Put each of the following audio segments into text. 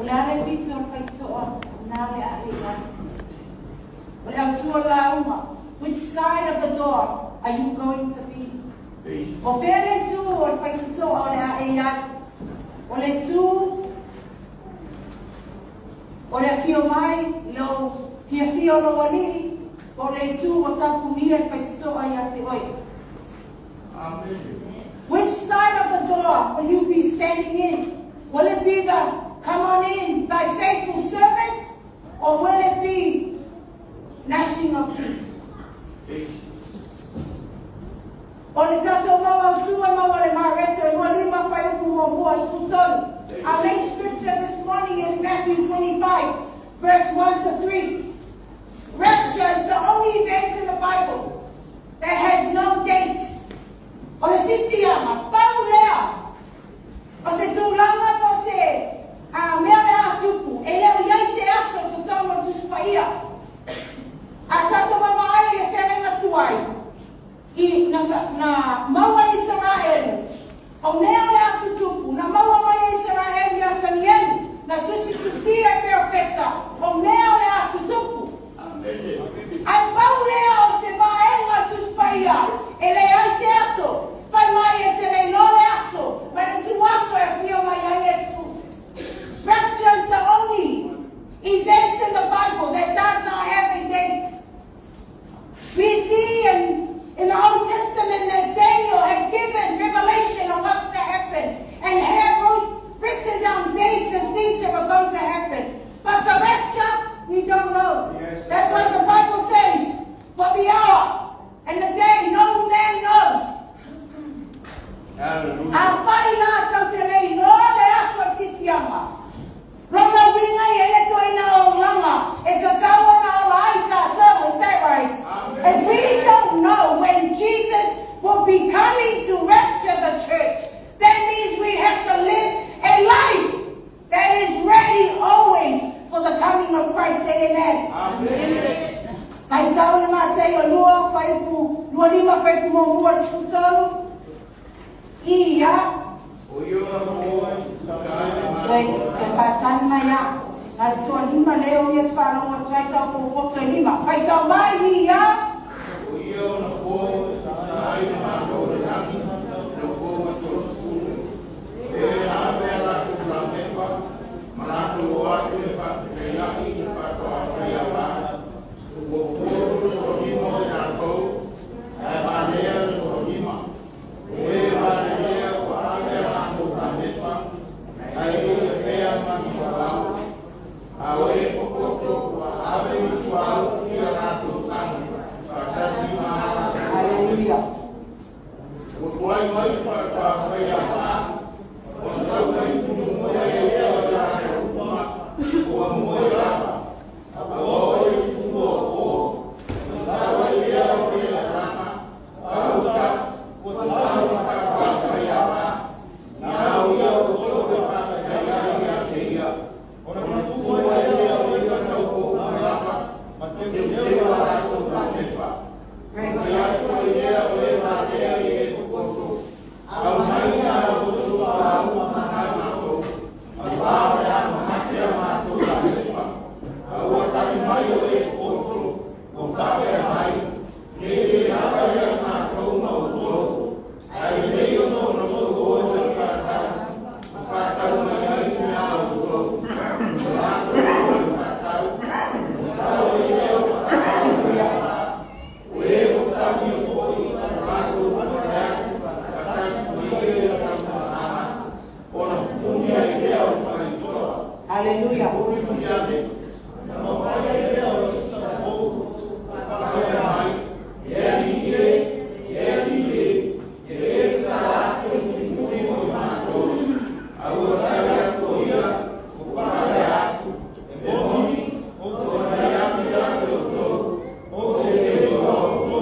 O le a le pito o le faitotoa na o le a e ai. O le autu o le lauga. Which side of the door are you going to be? O fea le itu o le faitotoa o le a e i ai. O le itu o le afio mai i lou fiafia o lou alii, po o le itu ua tapunia le faitotoa ia te oe. Which side of the door will you be standing in? Will it be the "Come on in, thy faithful servant," or will it be gnashing of teeth? O le tatou mau autu e maua i le Mareta e 25 fuaiupu 1 13. Our main scripture this morning is Matthew 25, verse 1 to 3. Rapture is the only event in the Bible that has no date. O le sitiaga, pau lea. O se tulaga po o se a mea o le a tupu. E le o i ai se aso i totonu o le Tusi Paia. A tatou vaavaai i le feagaiga tuai, i na maua Israel o mea o le a tutupu, na maua mai e Israel ia Tanielu, na tusitusia e perofeta o mea o le a tutupu. Ae pau lea o se vaega Tusi Paia e leai se aso. Fai mai e te le iloa le aso, ma le ituaso e afio mai ai Iesu. Rapture is the only event in the Bible that does not have a date. We see in the Old Testament that Daniel had given revelation on what's to happen and had written down dates and things that were going to happen. But the rapture, we don't know. That's why the Bible says, "For the hour and the day, no man knows." Hallelujah. Afai la tau te le iloa le aso le sitiaga. Lona uiga e le toe na olaga. E tatau ona ola ai tatou. Is that right? Amen. If we don't know when Jesus will be coming to rapture the church, that means we have to live a life that is ready always for the coming of Christ. Say amen. Amen. Faitau le Mateo 2, fuaiupu, 25 fuaiupu 1 13. Ia, O ia na mo toe, toe whātani mai a. Na le toa lima leo ia te whārongo tuai tau ko poto e lima. Faitau mai ia. O ia na po sa ai na lo le langi le po ma to skulu. E na ave la ku la mepa ma la ku o atu e pa te yaki e pa to a ia pa. O po o ni mo e na ko e ma lea o ni ma. O e ma lea o ave la ku la mepa. Ai e pea ma ni wa. A o e popoto wa ave ni suau ia rātou tanu. Whakati ma Hallelujah. O tuai mai whakwa mai a pā. O sau mai tunu mua e ia o rātou uma. O a mua i rapa. A o e tunu o o. O sau ai ia o rea rama. Au ta. O sau whakwa mai a pā. Nā o ia o tō te whakakai a ia te ia. O na tupu ai ia o ia tau o rapa. Te te wa rātou rāpepa. Praise Ia God. atu ia o e marea i e popoto. Au mai ia o tō au ma ha mātou. A wā e a mate a mātou la pepa. A ua tali mai o e popoto. O whakea mai. Me e hapa ia mātou ma o tō. Ai lei o no no tō o e whakatau. O whakatau mai ai mea o tō. O rātou o e whakatau. O sao e ia o whakatau ia wā. O e o sami o hoi a rātou o atu, whakatau mai e la tau. O na puni ai lea o whaitoa. Hallelujah. Uri puni ane. Na mai ai lea o sa o. Whakaya mai. E ali e, e ali e, e e sa atu i muri o i mātou. A ua sai atu o ia, o whakaya atu. E moni, o whakaya atu ia te o tō. O te e o o tō.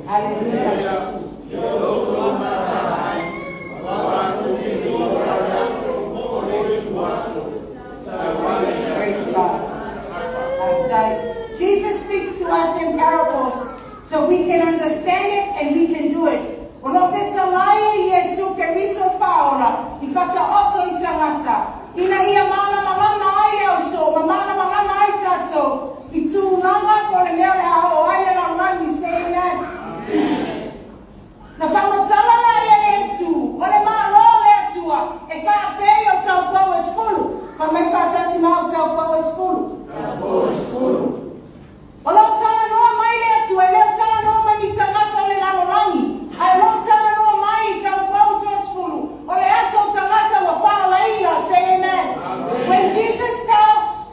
Hallelujah. Ia o tō mātai. Wa te e o rasa. O le tu atu. Sa wai Praise God. Jesus speaks to us in parables so we can understand it and we can do it. O lo fetalai e Iesu Keriso whaora i whata oto i tangata. Ina ia malamalama ai. Ma malamalama ai tatou i tulaga po le mea o le a oo ai le lalolagi. Say amen. Na faamatala la ia Iesu o le Malo o le Atua e faapei o taupou e 10. Fai mai faatasi ma au, taupou e 10. O loo talanoa mai le Atua, e le o talanoa mai ni tagata o le lalolagi, ae o loo talanoa mai i taupou 30 o le ata o tagata ua faalaina. Say amen. When Jesus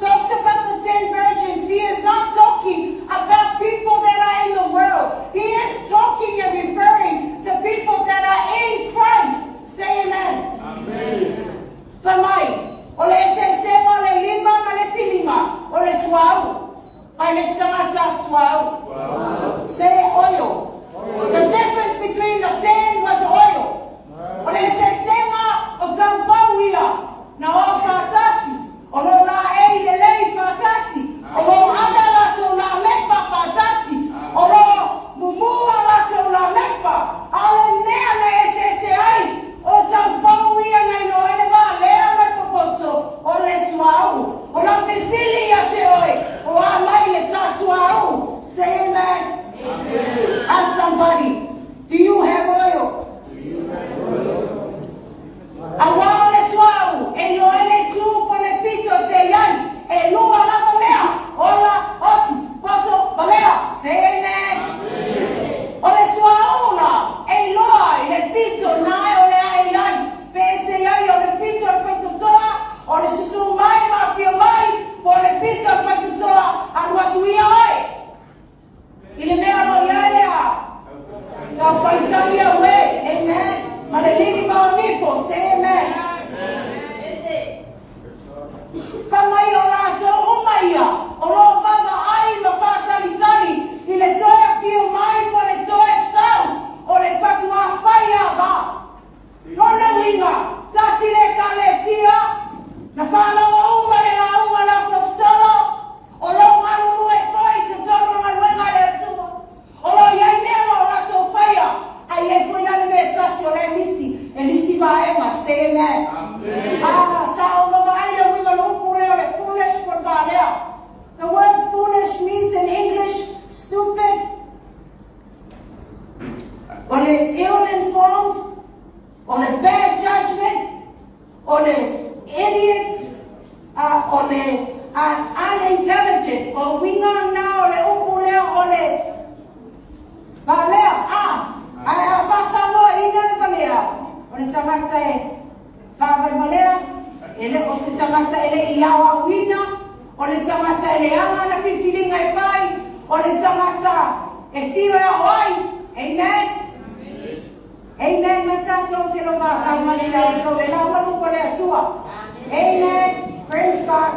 talks about the 10 virgins, he is not talking about people that are in the world. He is talking and referring to people that are in Christ. Say amen. Fai mai, o le eseesega o le lima ma le isi lima, o le suauu. Ai le tagata suauu. Say oil. The difference between the 10 was oil. O le eseesega o taupou ia, na o faatasi, o lo la ei lelei faatasi, o lo ave latou lamepa faatasi, o lo mumua latou lamepa. A o le mea na eseese ai, o taupou ia na iloa ai le valea ma le popoto o le suauu. O lau fesili ia te oe, o a mai le ta suauu? Say amen. Ask somebody, do you have oil? Auā o le suauu, e iloa ai le itu po le pito te i ai, e lua lava mea, ola, oti, poto, valea. Say amen. O le suauu la, e iloa i le pito na e o le ae i ai. Pe te i ai o le pito e faitotoa, o le susu mai ma afio mai, po le pito e faitotoa, alu atu ia oe. I le mea lo i ai lea, tau faitau ia ue. Amen. Ma le lili ma o nifo. Say amen. Fai mai o latou uma ia, o lo vaavaai ma faatalitali i le toe afio mai po le toe sau o le fatuafai ava. Lona uiga, tasi le ekalesia, na faalogo uma le lauga le apostolo, o lo galulue foi totonu o galuega a le Atua. O lo i ai mea ma o latou faia, ai ai foi la le mea e tasi o le misi, e lisi vaega. Say amen. Ah, sa o mamaai le uiga lo upu lea o le foolish po le valea. The word foolish means in English stupid, o le ill-informed, o le bad judgment, o le idiot, o le unintelligent. O uiga na o le upu lea o le valea. Ae a faasamoa ina le valea, o le tagata e faavalevalea, e le o se tagata e le i aoaoina, o le tagata e leaga na filifiliga e fai, o le tagata e fio e ao ai. Amen. Amen. Mai tatou te lo mai le autou le lau alu le Atua. Amen. Praise God.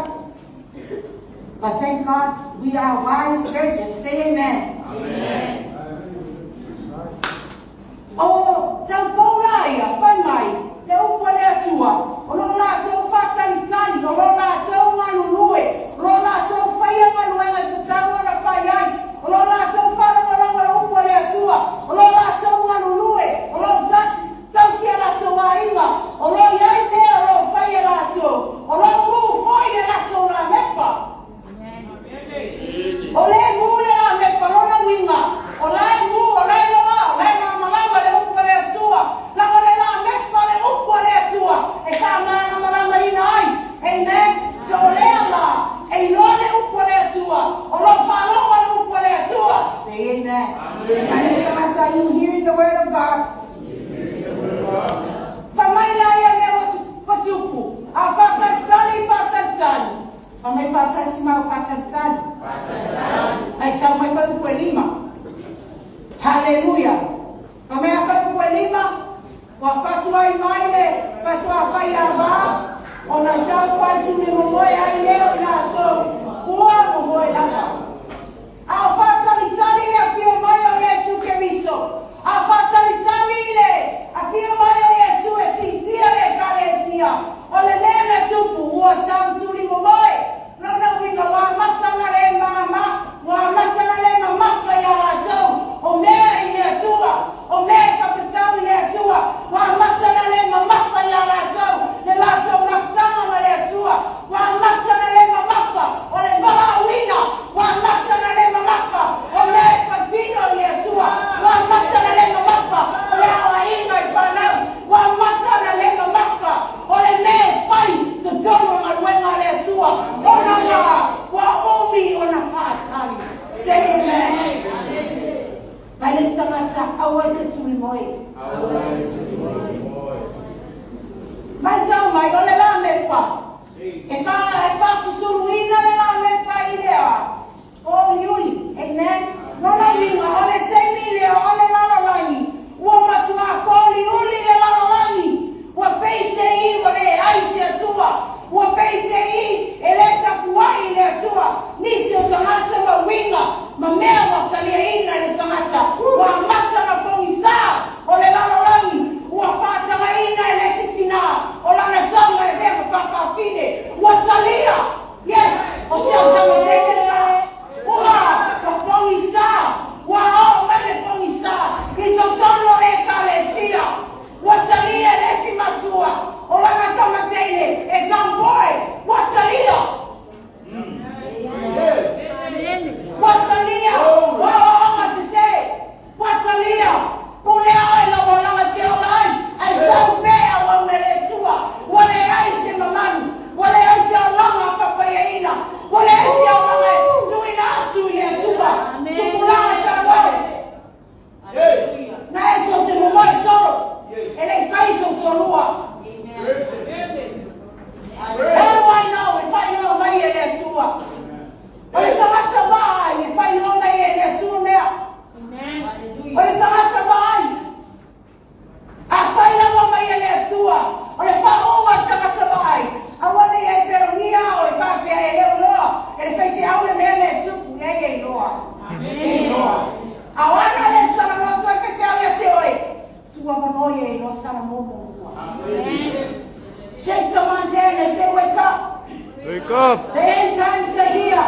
But thank God we are wise virgins. Say amen. O taupou la ia, fai mai, le upu a le Atua, o lo latou faatalitali, o lo latou galulue, o lo latou faia galuega tatau ona fai ai, o lo latou faalagolago le upu a le Atua, o lo latou galulue, o lo tausi a latou aiga, o lo i ai mea o lo fai e latou, o lo mu foi le latou lamepa. O le mu le lamepa lona uiga, o lae mu, o lae loa, o lae malamalama le upu a le Atua. Laga le lamepa le upu a le Atua, e faamalamalamaina ai. Amen. So o lea la, e iloa le upu a le Atua, o lo faalogo le upu a le Atua. Say amen. Amen. Are you hearing the word of God? Fai mai la ia mea ua tupu. A faatalitali, faatalitali. Fai mai faatasi ma au, faatalitali. Ai tau mai fai upu e lima. Hallelujah. Fai mai a fai upu e lima, ua fatu ai mai le fatuafai a vā, o na tau fai tuli momoe ai leo i latou, ua momoe lava. A o faatalitali le afio mai o Iesu Keriso. A faatalitali le afio mai o Iesu e siitia le ekalesia. O le mea na tupu ua tau tuli momoe. Lona uiga ua amata ona le mama, ua amata ona le mamafa ia latou. O mea i le Atua, o mea e faatatau i le Atua, ua amata ona le mamafa ia latou, le latou mafutaga ma le Atua, ua amata ona le mamafa. Aua te tuli moe. Mai tau mai o le la mepa. E fa susuluina le la mepa i lea. O liuli. Amen. Lona uiga o le taimi lea o le lalolagi. Ua matuā poliuli le lalolagi. Ua pei se i ua leai se Atua. Ua pei se i e le tapuai i le Atua. Nisi o tagata ma uiga ma mea ua taliaina e le tagata. Ua amata ona pogisa o le lalolagi. Ua faatagaina e le isi tinā o lana tama e avea ma faafafine. Ua talia. Yes, o si au tama teine lena. Ua pogisa. Ua oo mai le pogisa i totonu o le Ekalesia. Ua talia e le isi matua o lana tama teine e tomboy. Ua talia. Ua talia. Ua aoaoga sesē. Ua talia. Pulea oe lau olaga te ola ai, ae sau pea auauna i le Atua. Ua leai se mamalu. Ua leai se olaga faapaiaina. Ua leai se olaga e tuuina atu i le Atua. Tupulaga talu ai. Na e tou te momoe solo. E le i fai sou toalua. How do I know e faailoa mai e le Atua? O le tagata vaai e faailoa mai e le Atua mea. O le tagata vaai. Afai lava mai e le Atua, o le faauuga o le tagata vaai, aua ne i e perogia o e faapea e le o loa, e le faifeau le mea lea e tupu, leai e iloa. E iloa. A o ana lea e talanoa atu ai faifeau ia te oe, tuu avanoa ia e iloa Salamo muamua. Shake someone's hand and say, wake up. Wake up. The end times are here.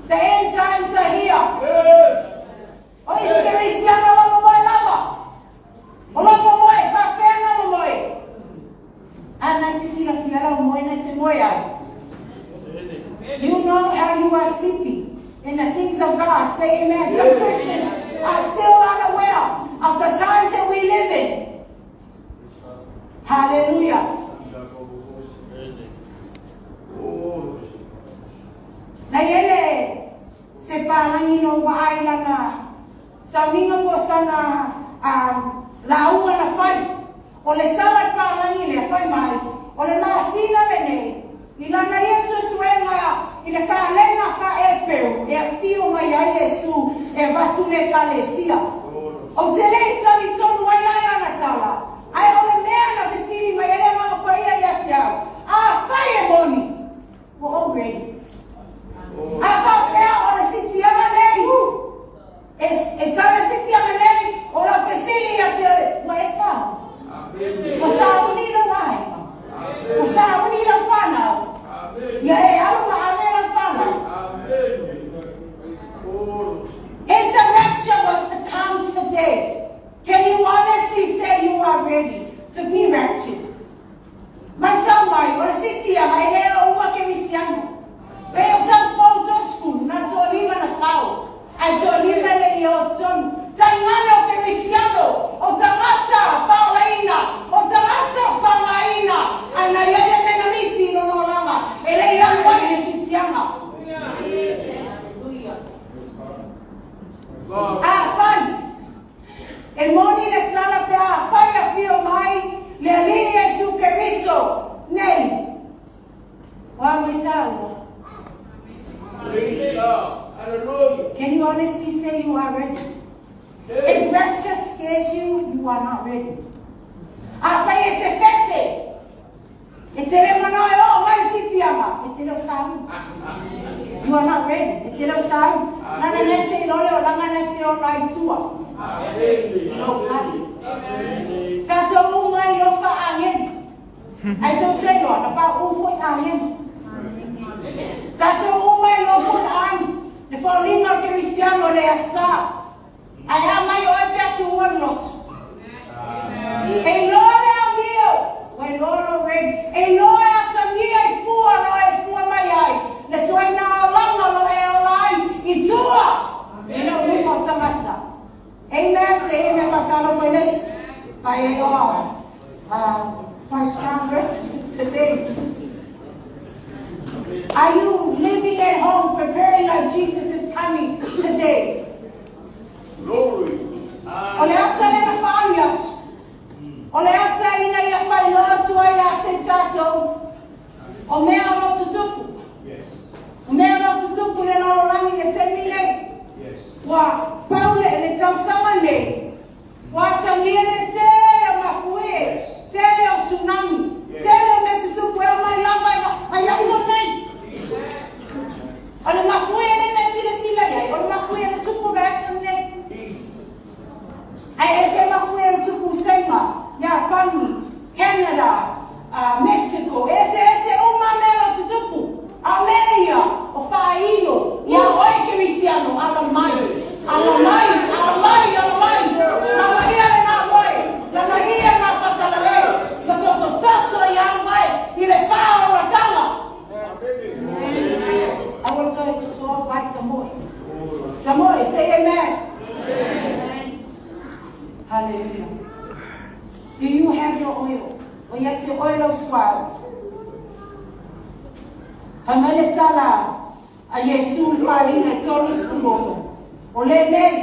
The end times are here. O isi kerisiano o lo momoe lava. O lo momoe, faafefea ona momoe. A na te silafia lau moe na te moe ai. You know how you are sleeping in the things of God. Say amen. Some Christians are still unaware of the times that we live in. Hallelujah. Na i ai le se palagi na ou vaai lana sauniga po o sana lauga na fai. O le tala i palagi lea fai mai, o le masina lenei, i lana ia suesuega i le kalena faa-Epeu e afio mai ai Iesu e avatu le Ekalesia. Ou te le i talitonu ai la i lana tala, ae o le mea na fesili mai ai le Agaga Paia ia te au, Afai e moni, ua ou ready. A faapea o le sitiaga nei, e sau le sitiaga nei, o lau fesili ia te oe, ua e sauni? Ua sauni i lou aiga? Ua sauni i lau fanau? Ia e alu ma ave lau fanau? If the rapture was to come today, can you honestly say you are ready to be raptured? Matau mai, o le sitiaga e le o uma kerisiano. Pei o tau pou 30 na toalima na sao, ae toalima e le i o tonu. Taigana o kerisiano, o tagata faolaina, o tagata faogaina, ae na i ai le mea na misi i lona olaga, e le i alu ai i le sitiaga. Afai e moni le tala pe afai afio mai le Alii Iesu Keriso nei, o a mai tāua? Can you honestly say you are ready? If rapture scares you, you are not ready. Afai e te fefe, e te le manao e oo mai sitiaga, e te le o sauni. You are not ready. E te le o sauni. Nana nei te iloa le olaga nei te ola i tua. I lou fale. Tatou uma i lou faa-agelu. Ae tou te iloa, na pauu foi agelu. Tatou uma i lou foi aani. Le foliga o le kerisiano le asa. Ae a mai oe pe a tuua le loto. E iloa le amio, ua iloa lou ready. E iloa e atagia i fua loa e fua mai ai le tuaiga olaga o lo o e ola ai i tua i lou luma o tagata. Amen, say amen, faatalofa i le isi. Fai ai oa fai stronger today. Are you living at home preparing like Jesus is coming today? Glory. O le ata le na whaali atu. O le ata ina ia whailoa atu ai a te tātou. O mea o lo tutupu. Yes. O mea o lo tutupu le lalolagi le taimi nei. Yes. Ua paule le tausaga nei. Ua atagia le tele o mafuie. Tele o tsunami. Tele o mea tutupu e o mai lava e ai aso nei. O le mafuie le mea silasila i ai. O le mafuie le tupu le aso nei. Ai e se mafuie le tupu Saina, Iapani, Canada, Mexico, ese ese uma mea o tutupu. A mea ia o whailo, ia oe kerisiano, ala mai, ala mai, ala mai, ala mai. Na maia le nā moe, na maia nā whatalale, na toso toso i ala mai, i le whao ratanga. I want to go to so by Tamoy. Tamoy, say amen. Hallelujah. Do you have your oil? O ia te oil o suau. Whamele tala a Yesu le palina e tolu sekulono. O le nei,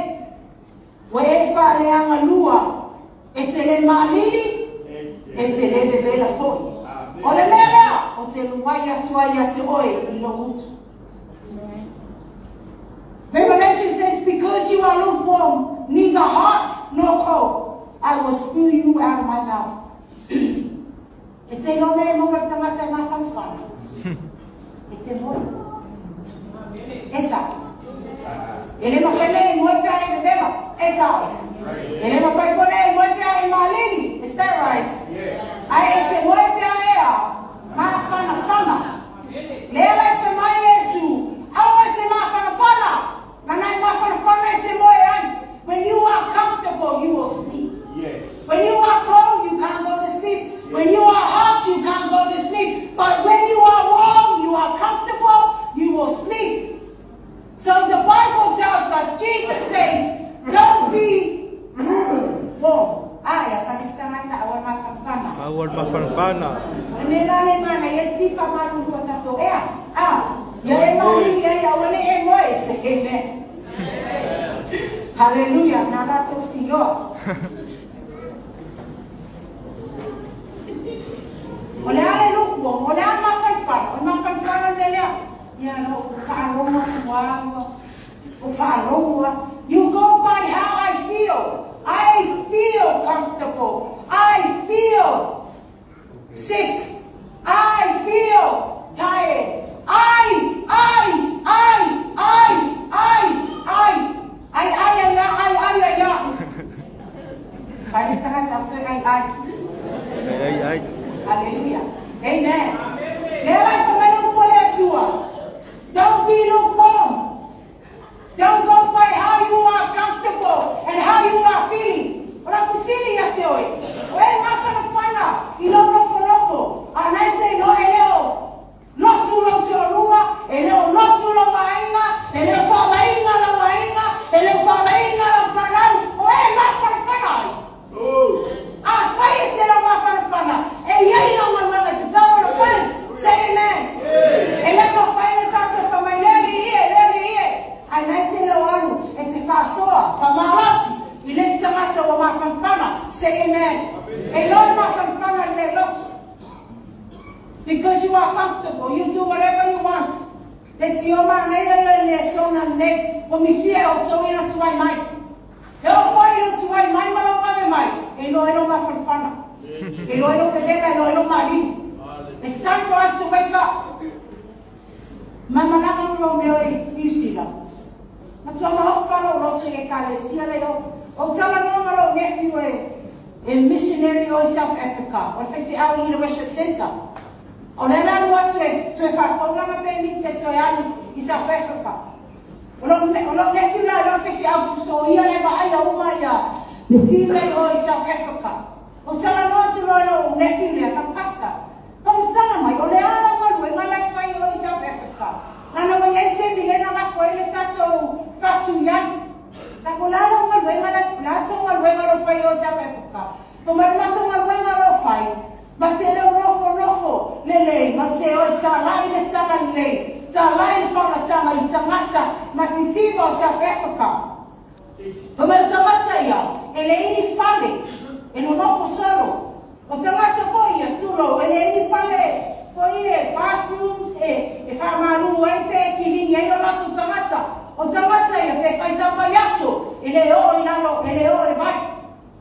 ua e faaleaga lua, e te le maalili, e te le vevela foi. O le mea lea, o te luai atu ai ia te oe i lou utu. Revelation says, because you are lukewarm, neither hot nor cold, I will spew you out of my mouth. E te iloa mea e maua le tagata e mafanafana. E te moe. E sao. E le mafai nei e moe pe a e vevela. E sao. E le mafai foi nei e moe pe a e malili. Is that right? Ae e te moe pe a e a mafanafana. Lea la e fai mai Iesu, aua e te mafanafana. Lana e mafanafana e te moe ai. When you are comfortable, you will sleep. Yes. When you are cold, you can't go to sleep. When you are hot, you can't go to sleep. But when you are warm, you are comfortable, you will sleep. So the Bible tells us, Jesus says, don't be lukewarm. Ah, ia whakistangata awa mafanafana. Aua le mafanafana. Ne la le mana ia tifa malu kua tatou ea. Ah, ia e malili ai aua ne e moe se amen. Hallelujah, nā rātou siloa. O le a le lukewarm, o le a le mafanafana, o le mafanafana le mea lea. Ia lo whaalogo atu o whaalogo a. You go by how I feel. I feel comfortable. I feel sick. I feel tired. I, I, I, I, I, I, ai, ai, ai, ai, ai, ai, ai. Whai tagata atu ai, ai. Ai, ai, ai. Hallelujah. Amen. Lea lai whamai upo le atua. Don't be lukewarm. Don't go by how you are comfortable and how you are feeling. O la fesili ia te oe. O e mafanafana i lou nofonofo. A nai te iloa e le o lotu lou toalua, e le o lotu lou aiga, e le o faamaiga lou aiga, e le o faamaiga lau fanau. O e mafanafana ai. Oh. Afai e te lau mafanafana, e iai lau galuega e tatau ona fai. Say amen. E le mafai ona tatou fai mai, le alii e, le alii e. Ae nai te leo alu e te faasoa, faamalasi i le isi tagata ua mafanafana. Say amen. E iloa le mafanafana i le lotu. Because you are comfortable, you do whatever you want. Le tio manaia ia le sona nei, ua misia e outou ina tuai mai. E oo foi ina tuai mai ma lou vave mai, e iloa ai lou mafanafana. E iloa ai lou vevela, e iloa ai lou maliu. It's time for us to wake up. Ma malaga ma lou mea i Niu Sila. Matua maofa lou loto i ekalesia le o. O talanoa ma lou nephew e e missionary o i South Africa, o le faifeau i Leadership Centre. O le ala alu atu e toe faafou lana permit e toe alu i South Africa. O lou o lou nephew la lou faifeau so ia le vaaia uma ia le team nei o i South Africa. O talanoa atu loa i lou nephew lea, fa pastor. Pautala mai, o le a lau galuega la e fai o i South Africa? Lana ua iai taimi lea na lafo ai le tatou fatu iai. La ko la lau galuega la la tou galuega lo fai o i South Africa. Ko mai le matou galuega lo fai, ma te leo nofonofo lelei, ma te oi talai le tala lelei, talai le faolatanga i tagata ma titiva o South Africa. Fai mai o tagata ia, e leai ni fale, e nonofo solo. O tagata foi ia, tulou, e leai ni fale foi e bathrooms e e faamalu ai pe kilini ai o latou tagata. O tagata ia, pe faitau vaiaso, e le oo i lalo, e le oo i le vai.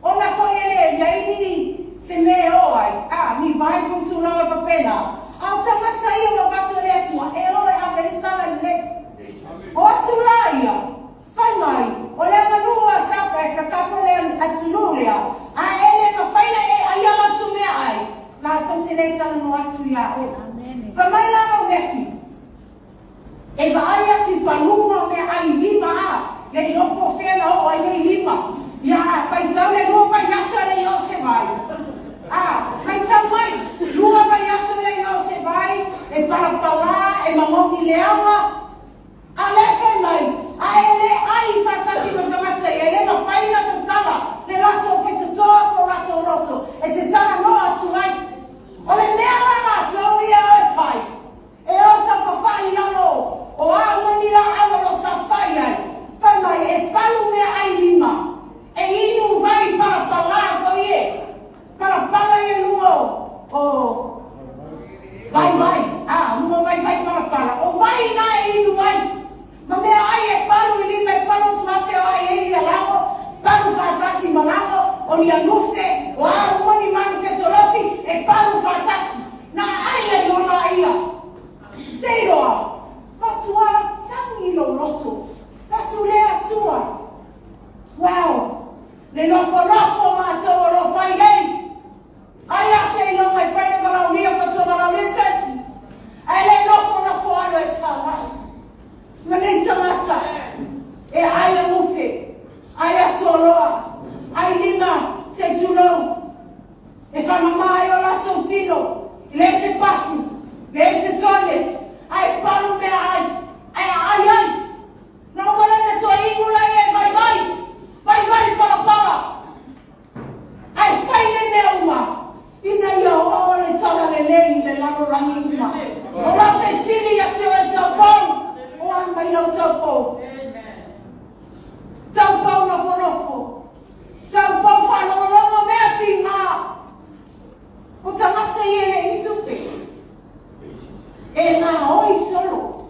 Ona foi e le i ai ni se mea e oo ai, a, ni vai po o tulaga faapena. A o tagata ia ua avatu e le Atua e o e ave ai tala lelei. O atu la ia, fai mai, o le aganuu a South Africa po o le atunuu lea, a e le mafai ona e aia latou meaai, latou te le talanoa atu iā oe. Fai mai la lau Matthew, E vaai atu i paluga o meaai lima a, le iloa po o fea na oo ai nei lima. Ia faitau le lua vaiaso e le i oo se vai. A, faitau mai, lua vaiaso e le i oo se vai, e palapala, e magogi leaga. A lea e fai mai, a e le ai faatasi ma tagata ia, e le mafai ona tatala le latou faitotoa po o latou loto e te talanoa atu ai. O le mea la latou ia e fai, E o saofafai i lalo o a uma ni laau o lo o saofafai ai, fai mai, e palu meaai lima, e inu vai palapala foi e palapala ia i luga o vaivai, a, luga o vaivai palapala, o vai na e inu ai, ma meaai e palu i lima e palu atu afe o ai e ia lago, palu faatasi ma lago, o ni anufe, o a uma ni manu fetolofi, e palu faatasi. Na ai ai ona ia. Te iloa, matua tangi lou loto, atu le Atua. Wow! Le nofonofo matou o lo o fai nei. Ai a seiloga e fai le valaaulia faatoa valaaulia se isi. Ae le nofonofo alo e tagai. Ma nei tagata e ai a mufe, ai a toloa, ai lima se tulou. E faamama ai o latou tino, e leai se pafu, leai se toilet, ae palu meaai, ae aai ai. Na uma lea ona toe inu laia e vaivai, vaivai le palapala, ae fai nei mea uma, ina ia oo le tala lelei i le lalolagi uma. O lau fesili ia te oe taupou, o a mai lau taupou? Taupou nofonofo, taupou faalogologo mea tiga. O tagata ia e le i ni tupe. E gaoi solo.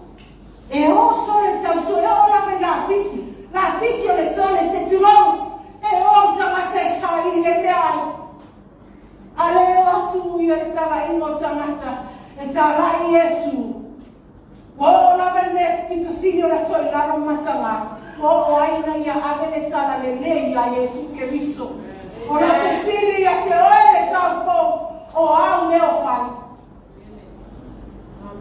E o solo e tau sue oo lava i lapisi. Lapisi o le tole se tulou. E o tagata e saili ai mea ai. A le o atu ia le talaiga o tagata e talai Iesu. Ua oo lava i le mea pito sili o le toilalo mataga, ua oo ai ina ia ave le tala lelei iā Iesu Keriso. O lau fesili ia te oe le taupou, o au mea o fai?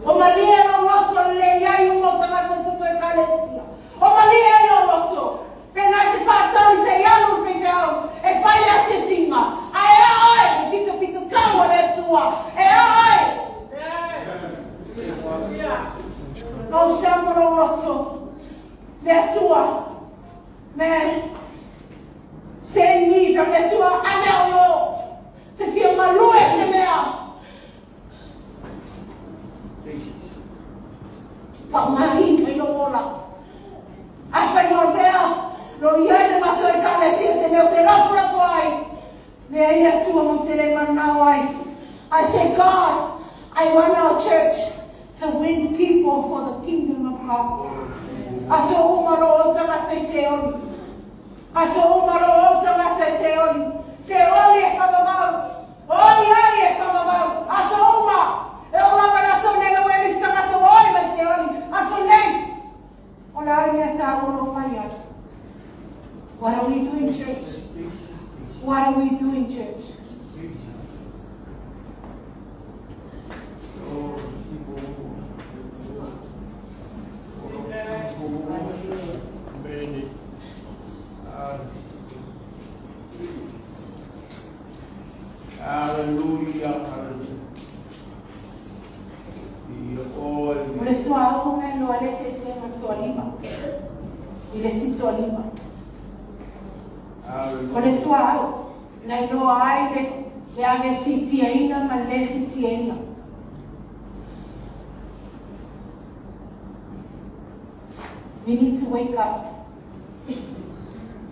O malie lou loto lelei ai uma o tagata o tatou Ekalesia. O malie lou loto, pēnā i te whātau i se i alu i faifeau e whai le asiasiga, a e a oe le pitopito tau a le Atua, e a oe! Lou sama lou loto, le Atua, me send me from le Atua, ave au i o, te whio malue se mea. Whaamahi i lou ola. Ae whai mawea, lo i ai le matou Ekalesia se mea o te raporako ai, leai le Atua mo te le manao ai. I say God, I want our church to win people for the kingdom of God. Aso uma lo ou tagata i Seoli. Aso uma lo ou tagata i Seoli. Seoli e whamamau. Oli ai e whamamau. Aso uma. E o lava le aso nei lau e lisi tagata ua oi mai Seoli. Aso nei. O le a le mea tāua o lo whai ai? What are we doing, church? What are we doing, church? Hallelujah, hallelujah. O le suauu na iloa ai le eseesega o le toalima i le isi toalima. O le suauu na iloa ai le le ave siitiaina ma le le siitiaina. We need to wake up.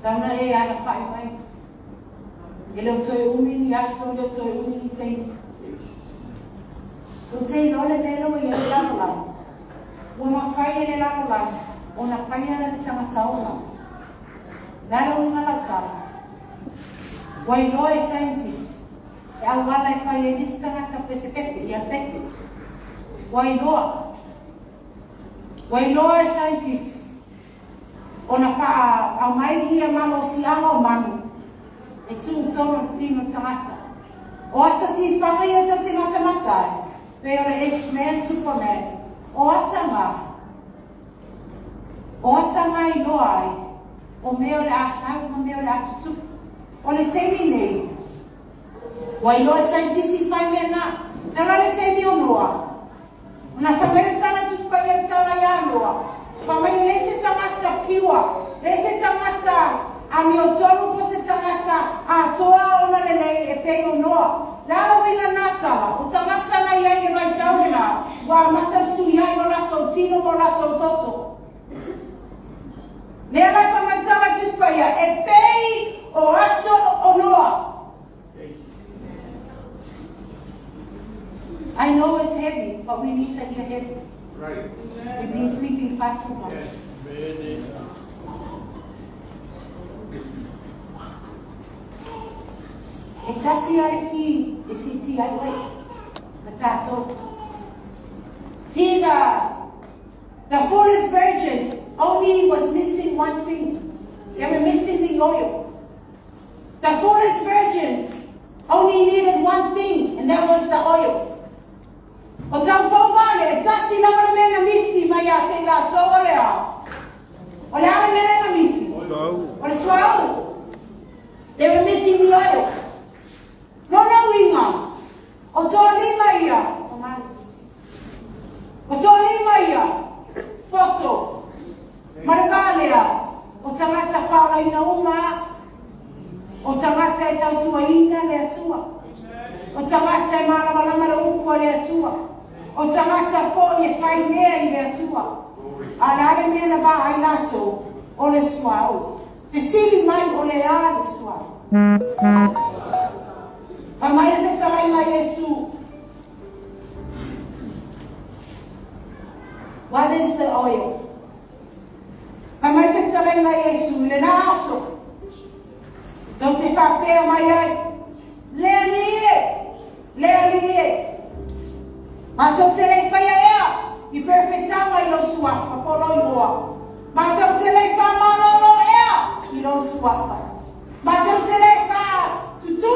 Tauna e ala whai mai. E leo toe umi ni aso, leo toe umi ni teini. Tō te ilo le melo i le lalo lalo. Ua mawhai e le lalo lalo, o na whai ala le tangata ola. Lalo unga lau tala. Ua iloa e scientist, e au ala e whai e nisi tangata pe se pepe, ia pepe. Ua iloa. Ua iloa e scientist, o na wha au mai ia malo si anga o manu, e tū tōna tino tangata. O ata ti whanga ia tau te mata matai, pe o le X-Men, Superman, o ata ngā i loa ai, o mea o le asau, ma mea o le atutu. O le teimi nei, ua iloa e scientist whai mea nā, tala le teimi o noa. Na whamere tala tuspai e tala ia noa. Whamai le se tangata piwa, le se tangata a mi o tolu po se tangata a toa ona le lei e pei o noa. Lalo winga nā tala, o tangata na ia i vai tau na, wa mata sui ai o rato tino mo rato toto. Lea lai whamai tala tuspai e pei o aso o noa. I know it's heavy, but we need to hear heavy. Right. We've been sleeping far too much. Yes. E tasi ai ki e siti ai wai. Na tātou. See the foolish virgins only was missing one thing. They were missing the oil. The foolish virgins only needed one thing, and that was the oil. O tau pau male, tasi lava le mena misi mai a te la tau o le ao. O le ala mena na misi. O le suau. They were missing the oil. Lona uinga. O tō lima ia. O tō lima ia. Poto. Maravalea. O tangata whaolaina uma. O tangata e tautua ina le atua. O tangata e malamalama le upu o le atua. O tangata fo i e whai mea i le atua. A la ale mea na vā ai lātou o le suau. Te sili mai o le a le suau. Wha mai e whetalai mai Yesu. What is the oil? Wha mai whetalai mai Yesu le nā aso. Tau te whapea mai ai. Lea li e. Lea li e. Mātou te lei whaia ea i perfectanga i lo suafa, po lo iloa. Mātou te lei wha malolo ea i lo suafa. Mātou te lei wha tutu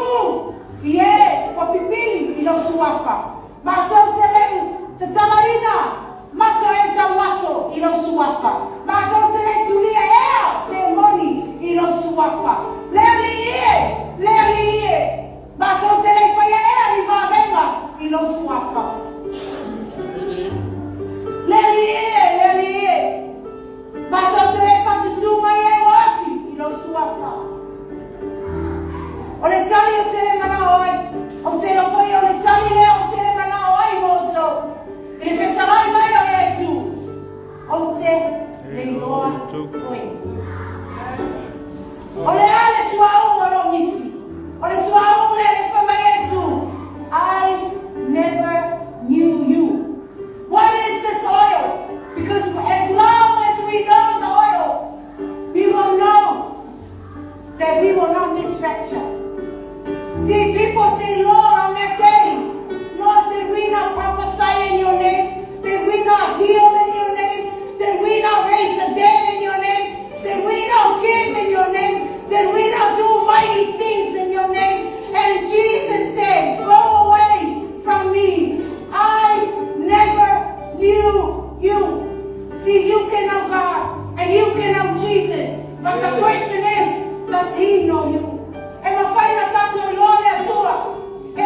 i e wa pipili i lo suafa. Mātou te lei te talaina mato e tauaso i lo suafa. Mātou te lei tulia ea te moni i lo suafa. Lea li e, lea li e. Mātou te lei whaia ea i vāvenga i lo suafa. Leli e, leli e. Mātou te lei whatutu mai e wati i lo suafa. O le tali o te le mana oi. O te lopoi o le tali lea o te le mana oi mōtou. I le whetalai mai o Yesu. O te le iloa oi. O le ale suau o lo misi. O le suau le le whama Yesu. I never knew you. What is this oil? Because as long as we know the oil, we will know that we will not miss rapture. See, people say, Lord, on that day, Lord, did we not prophesy in your name? Did we not heal in your name? Did we not raise the dead in your name? Did we not give in your name? Did we not do mighty things in your name? And Jesus said, go away from me. I never knew you. See, you can know God and you can know Jesus. But the question is, does he know you? E mawhai na tātou i ole atua. E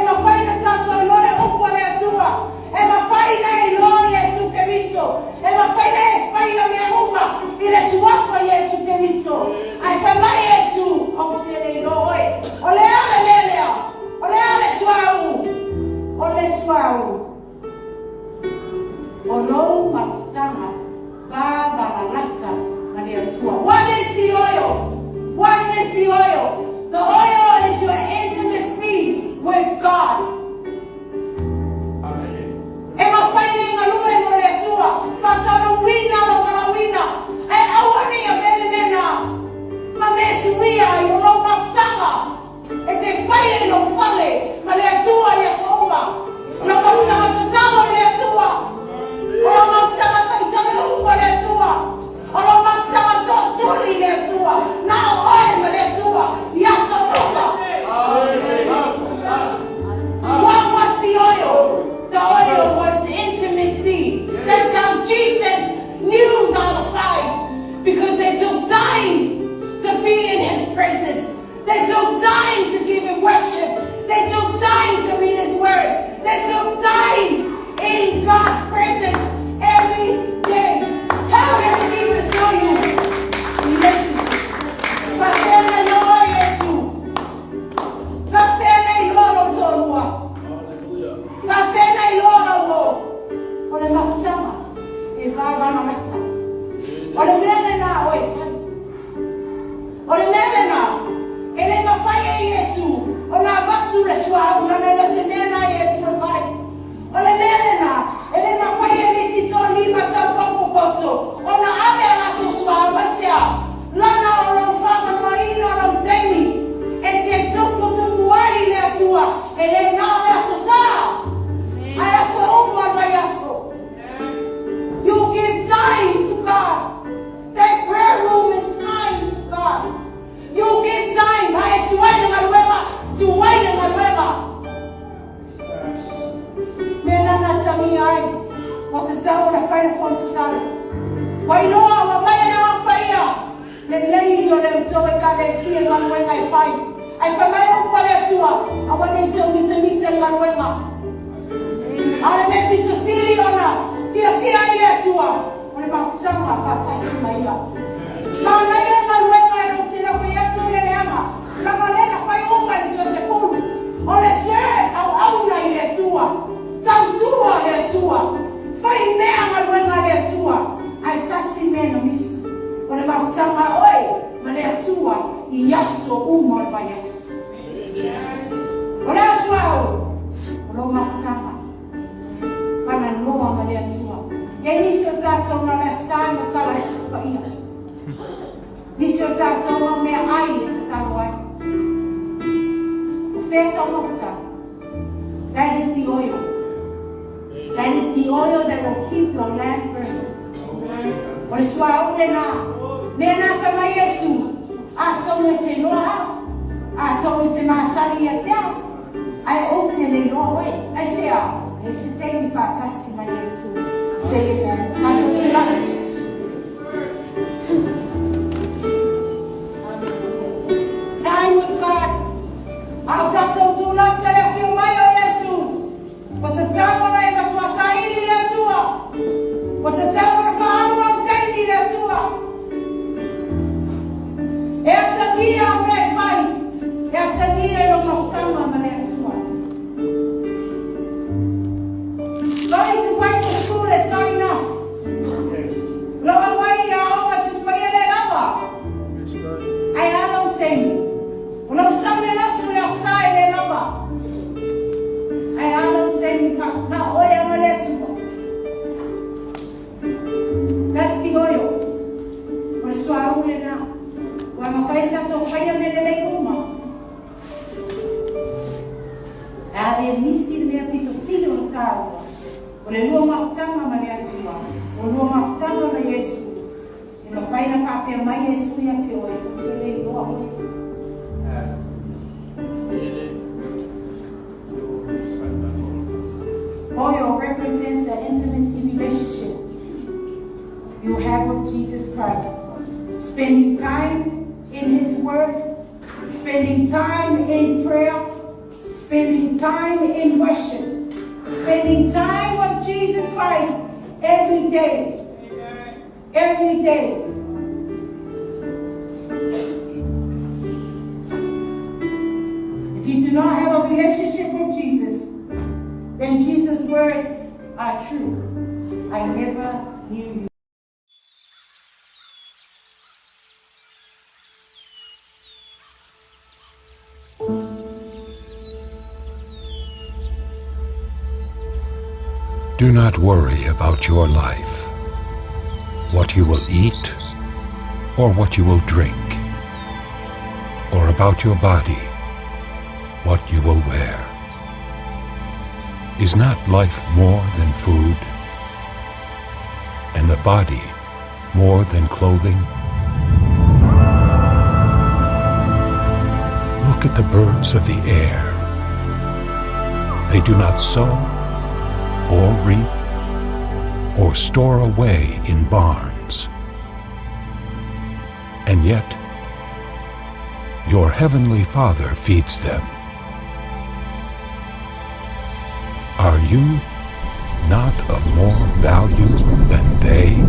ekalesia i galuega e fai. Ae fai mai upu a le Atua, aua ne i tou mitamita i le galuega. A o le mea pito sili ona fiafia ai le Atua, o le mafutaga faatasi ma Ia. Manaia le galuega e lou te lau fai atu i le leaga, leaga o lea na fai uma i le Tuasefulu, o le serve, auauna i le Atua, tautua le Atua, fai mea galuega a le Atua, ae tasi mea na misi, o le mafutaga a oe ma le Atua i aso uma o le vaiaso. O le aso au, o lou mafutaga, talanoa ma le Atua. E i ai nisi o tatou na o le Asa e matala ai Tusi Paia. Nisi o tatou na o meaai e tatalo ai. O fea sau mafutaga? That is the oil. That is the oil that will keep your lamp burning. O le suauu lena. Mea na fai mai Iesu, atonu e te iloa au, atonu e te masani ia te au, ae ou te le iloa oe. Aisea? E leai se taimi faatasi ma Iesu. Say amen. Tatou tulai. Time with God. A o tatou tulata le afio mai o Iesu, ua tatau ona e matua saili i le Atua. Ua tatau ona faaalu lau taimi i le Atua. E atagia au mea e fai, e atagia i lou mafutaga ma le Atua. Going to Bible school is not enough. Lou auai i aoga Tusi Paia le lava. Ae a lou taimi? O lou sau i le lotu i le Asa e le lava. Ae a lou taimi na oe ma le Atua? That's the oil. O le suauu lena. Ua mafai ona tatou faia mea lelei uma. A le misi le mea pito sili ona taua, o le lua mafutaga ma le Atua, o lua mafutaga ma Iesu. E mafai ona faapea mai Iesu ia te oe, ou te le iloa oe. Oil represents the intimacy relationship you have with Jesus Christ. Spending time in His Word, spending time in prayer, spending time in worship, spending time with Jesus Christ every day. Every day. If you do not have a relationship with Jesus, then Jesus' words are true. I never knew you. Do not worry about your life, what you will eat or what you will drink, or about your body, what you will wear. Is not life more than food, and the body more than clothing? Look at the birds of the air. They do not sow or reap or store away in barns. And yet, your heavenly Father feeds them. Are you not of more value than they?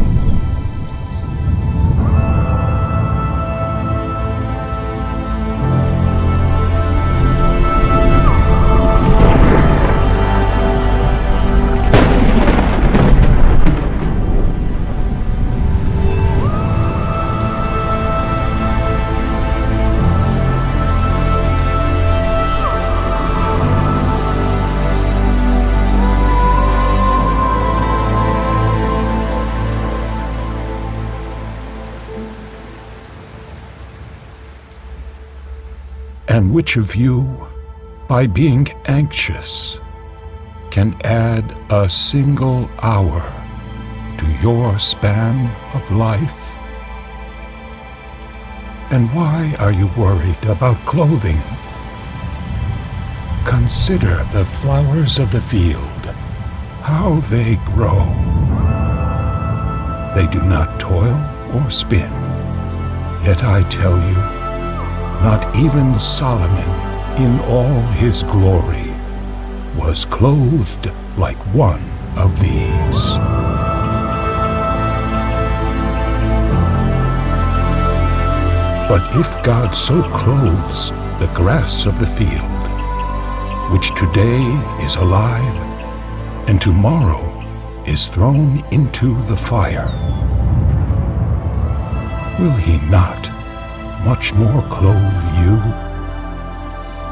And which of you, by being anxious, can add a single hour to your span of life? And why are you worried about clothing? Consider the flowers of the field, how they grow. They do not toil or spin. Yet I tell you Not even Solomon in all his glory was clothed like one of these. But if God so clothes the grass of the field, which today is alive and tomorrow is thrown into the fire, will he not much more clothe you,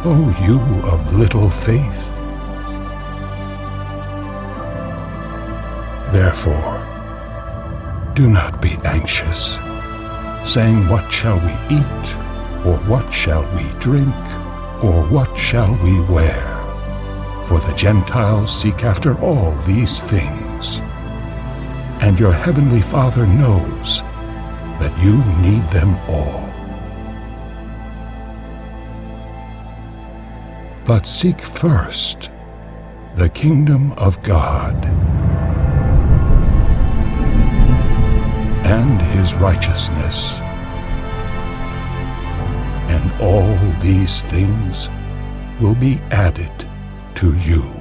O you of little faith? Therefore, do not be anxious, saying, What shall we eat? Or what shall we drink? Or what shall we wear? For the Gentiles seek after all these things. And your heavenly Father knows that you need them all. But seek first the kingdom of God and his righteousness, and all these things will be added to you.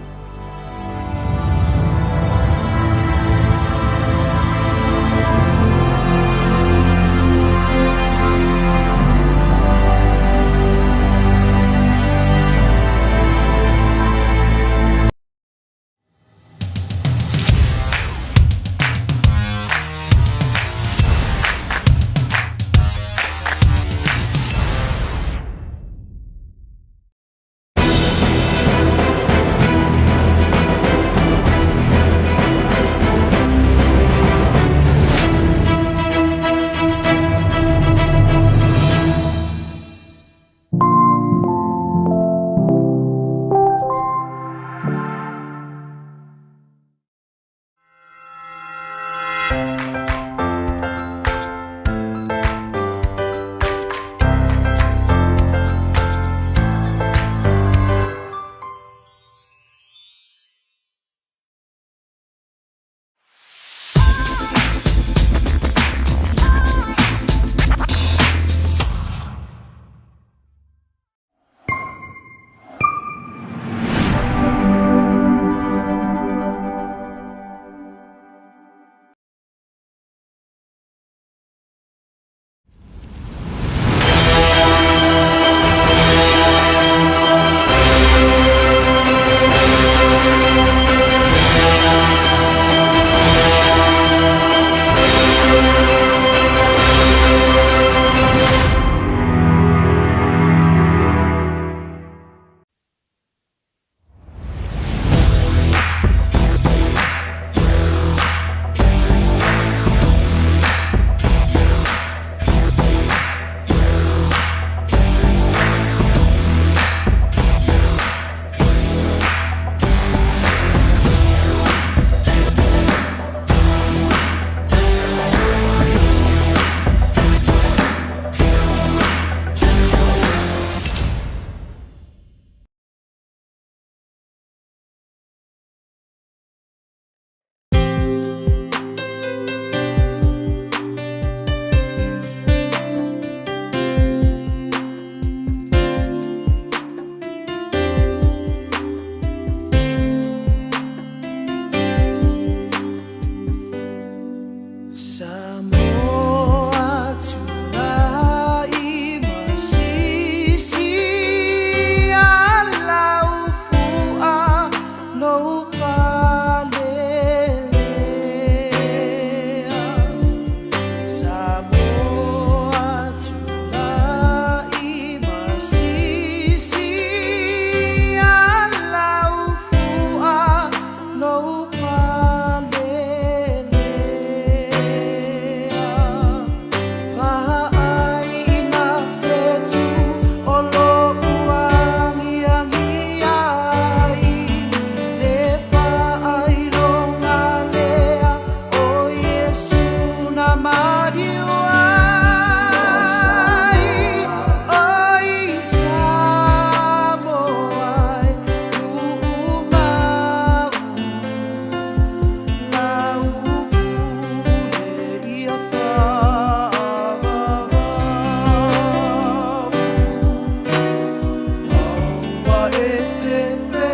Te.